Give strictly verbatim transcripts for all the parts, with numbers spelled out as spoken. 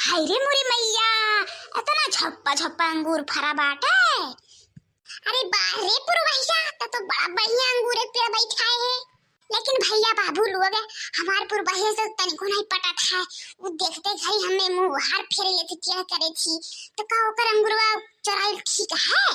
हाय रे मोरी मैया, इतना झप्पा झप्पा अंगूर फरा बाटे। अरे बाह रे पुरवहिया, त तो बड़ा बढ़िया अंगूर के पेड़ बैठाए है। लेकिन भैया बाबू लोग, हमार पुरवहिया से तनिको नहीं पटत है। उ देखते घरी हमें मुंह बाहर फेरे लेते टेढ़ करे थी, तो का ओकर अंगूरवा चोराइल ठीक है?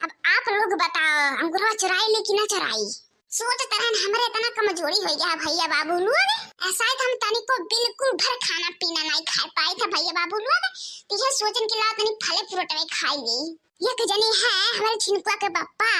अब आप लोग बताओ, अंगूरवा चोराइल कि ना चोराइल? सोचत रहन, हमरे इतना कमजोरी हो गया है भैया बाबू लोग, ऐसा है कि हम तनिको बिल्कुल भर खाना पीना नहीं खा पाई था भैया बाबू लोग। तो यह सोचन के ला तनी फले फ्रूट में खाई गई। एक जनी है हमारे छिनकुआ के पप्पा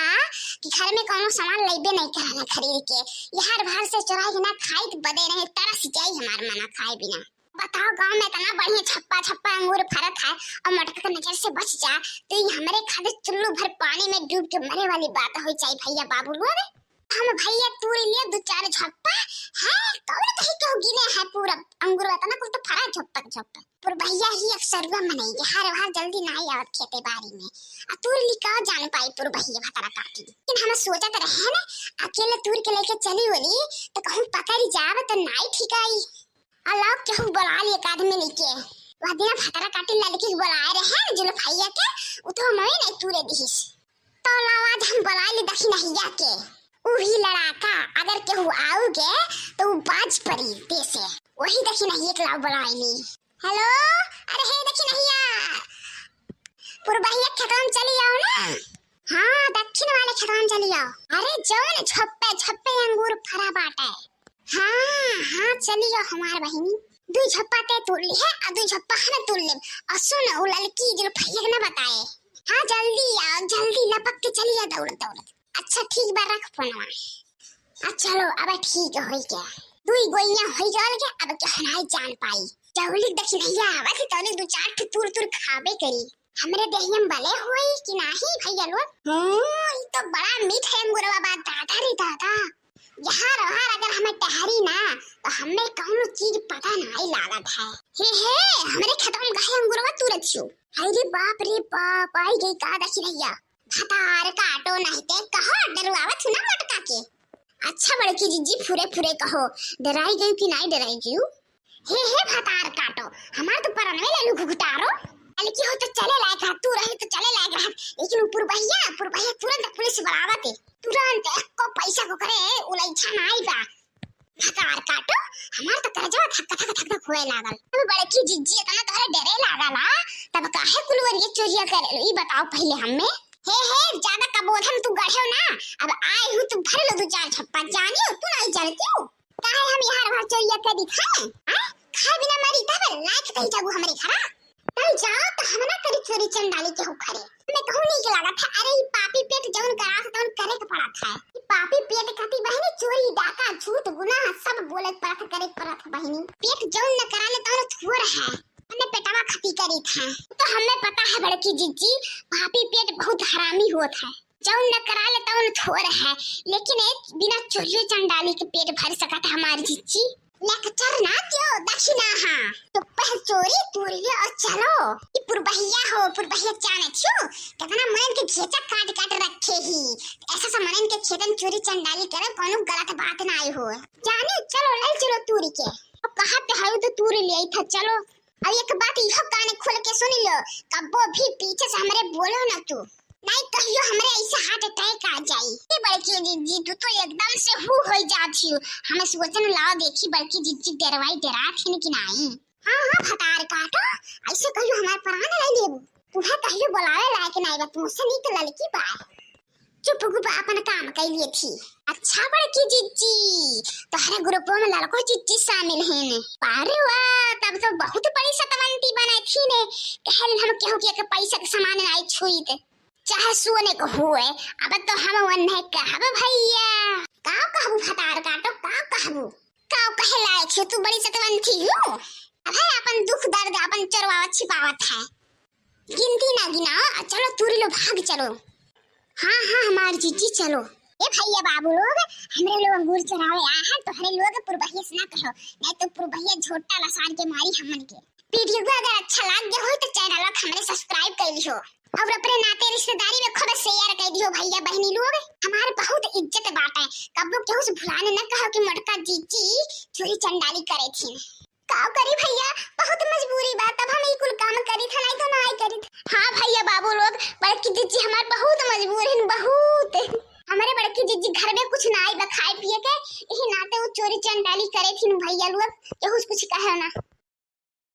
कि घर में कौनो सामान लेबे नहीं करला खरीद के, यार बाहर से चुराई के ना खाई तो बदे नहीं, तरस जाई हमार मना खाए बिना। बताओ, गांव में इतना बढ़िया छप्पा छप्पा अंगूर फरत है और मटका के नजर से बच जा तो ये हमरे खातिर चुल्लू भर पानी में डूब के मरे वाली बात हो जाई भैया बाबू लोग। हम भैया तूर लिए दो चार झप्पा है, कौन कहीं केहू गिने है पूरा अंगूर, इतना कुल तो फरा झप्पा के झप्पा। पुरबहिया ही अक्सरुआ मनई के हर बार जल्दी नाई आवत खेते बारी में। आ तूर ली का जान पाई पुरबहिया भतरा काटी। लेकिन हम सोचत रहे न, अकेले तूर के लेके चली ओली तो कहूँ पकड़ी जाब तो नाई ठिकाई। आ लाओ केहू बोला ली एक आदमी लेके। वह दिन भतरा काटी लड़की के बोलाए रहे न जुल्फैया के, उ तो मवे नहीं तूरे दिहिस। तो लाओ आज हम बोला ली दखिनहिया के। उही लड़ाका अगर केहू आउगे तो उ बाज परी देसे। वही दखिनहिया के लाओ बोला ली। हेलो, अरे हे दखिनहिया, पुरबहिया खेतवा में चली आओ ना। हाँ, दक्षिण वाले खेतवा में चली आओ। अरे जौन छप्पे छप्पे अंगूर फरा बाटे। हाँ, हाँ, चली आओ हमार बहिनी। दुई झप्पा ते तूर ली है, आ दुई झप्पा हमें तूर लेब। और सुन, उ लड़की जुल्फैया के ना बताए। हाँ, जल्दी आओ, जल्दी लपक के चली आओ, दौड़त, दौड़त। अच्छा, ठीक बा, रख फोनवा। आ चलो, अब ठीक होई के। दुई गोइया होई गल के, अब केहू नाई जान पाई। जौली दखिनहिया आवत ही, तौली दू चार ठे तूर तूर खाबे करी। हमरे देहिया में बले होई कि नाही भैया लोग? हम्म, ई तो बड़ा मीठ है अंगूरवा बा, दादा रे दादा। यहाँ रहा अगर हमें टहरी ना, तो हमें कौनो चीज पता नाई लागत है। हे, हे, हमरे खेतवा में काहे अंगूरवा तूरत छियो? हाय रे बाप रे बाप, आई गई का दखिनहिया। भतार काटो नहीं ते कहो, डरवावत हूँ ना मटका के। अच्छा बड़की जिज्जी, फुरे फुरे कहो, डराई गयू कि नाई डराई गयू? हे, हे भतार काटो, हमार तो परनवे ले लू घुघुटारो। लड़की हो तो चले लायक रहा, तू रहे तो चले लायक रहा, लेकिन उ पुरबहिया, पुरबहिया तुरंत पुलिस बुलावत है, तुरंत एको पैसा को करे उलैछा नाई बा। भतार काटो, हमार तो करजवा धक धक धक धक होए लागल। अब बड़की जिज्जी इतना तोहरे डरे लागल आ, तब काहे कुलवरिया चोरिया करे लो, ई बताओ पहले हमें। हे, हे, ज्यादा कबोधन तू गढ़ेव ना, अब आए हूँ तू भर लो दू चार झप्पा, जानियो तू नहीं जानती हो। काहे हम यहाँ हर चोरिया कर दी खाए? हाँ? खाए बिना मरी तब लायक कही जाबू हमरे घरा। तब जाओ तो हम ना करी चोरी चंडाली केहू घरे। हमें कहूँ नहीं के लागत है, अरे ई पापी पेट जौन करा था तौन करे के पड़ा था। ई पापी पेट खाती बहनी चोरी, डाका, झूठ, गुनाह सब बोले के पड़ा था, करे के पड़ा था बहनी। पेट जौन न करा ले तौन थोर है, हमने पेटवा खपी करी था। तो हमें पता है बड़की जिज्जी, पापी पेट बहुत हरामी होत है। जौन न करा ले तौन थोर है, लेकिन एक बिना चोरियो चंडाली के पेट भर सकत है हमार जिज्जी। लेक्चर ना दियो, दखिनहा। तो पह चोरी तूरियो और चलो। ई पुरबहिया हो, पुरबहिया जाने छू, कितना मनन के घेचा काट काट रखे ही। ऐसा सा मनन के खेतन चोरी चंडाली करे, कोनो गलत बात ना आई हो। जाने, चलो, ले चलो तूरी के। अब कहा पे हयो तो तूरी ले आई था, चलो। अब एक बात इहो कान खोल के सुन लो, कब्बो भी पीछे से हमरे बोलो ना तू, नहीं कहियो हमरे ऐसे हार्ट अटैक आ जाई। ए बड़की जिज्जी, तू तो एकदम से हु होई जात हियो। हमें सोचन लाओ देखी बड़की जिज्जी डरवाई डरात हिन कि नाई। हाँ, हाँ, भतार काटो, ऐसे कहियो हमार प्राण ले लेबू। तुहे कहियो बोलावे लायक नाई बा, तुमसे नीक लड़की बा। चुप गुप अपन काम कइ लिए थी। अच्छा बड़की जिज्जी, तोहरे ग्रुपो में लड़को जिज्जी शामिल हैं ने। अरे वाह, तब तो बहुत बड़ी सतवंती बने थी ने। कहल हम केहू के एक पैसा के सामान नाई छुईत, चाहे सोने को हुए। अब तो हम वन्हे कहब भैया। का कहबू भतार काटो, का कहबू? का कहे लायक हो, तू बड़ी सतवंती हो। अबे अपन दुख दर्द अपन चोरवावत छिपावत है। गिनती ना गिना, आ चलो तूरी लो भाग चलो। हाँ, हाँ, हमार जीजी चलो। ए भैया बाबू लोग, हमरे लोग अंगूर चोरावे आए हैं, तोहरे लोग पुरबहिया से ना कहो, नहीं तो पुरबहिया झोटा लसार के मारी हमन के। वीडियो को अगर अच्छा लाग गया हो तो चैनल को हमरे सब्सक्राइब कर लियो और अपने नाते रिश्तेदारी में खूब शेयर कर दियो भैया बहनी लोग। हमारे बहुत इज्जत बात है, कब्बो केहू से भुलाने न कहो कि मोटका जीजी चोरी चंडाली करे थी। का करी भैया, बहुत मजबूरी बा, तब हम कि जिज्जी हमार बहुत मजबूर हिन, बहुत। हमरे बड़की जिज्जी घर में कुछ नाई बा खाए पिए के, यही नाते वो चोरी चंडाली करे थिन भैया लोग, केहू से कुछ कहे ना।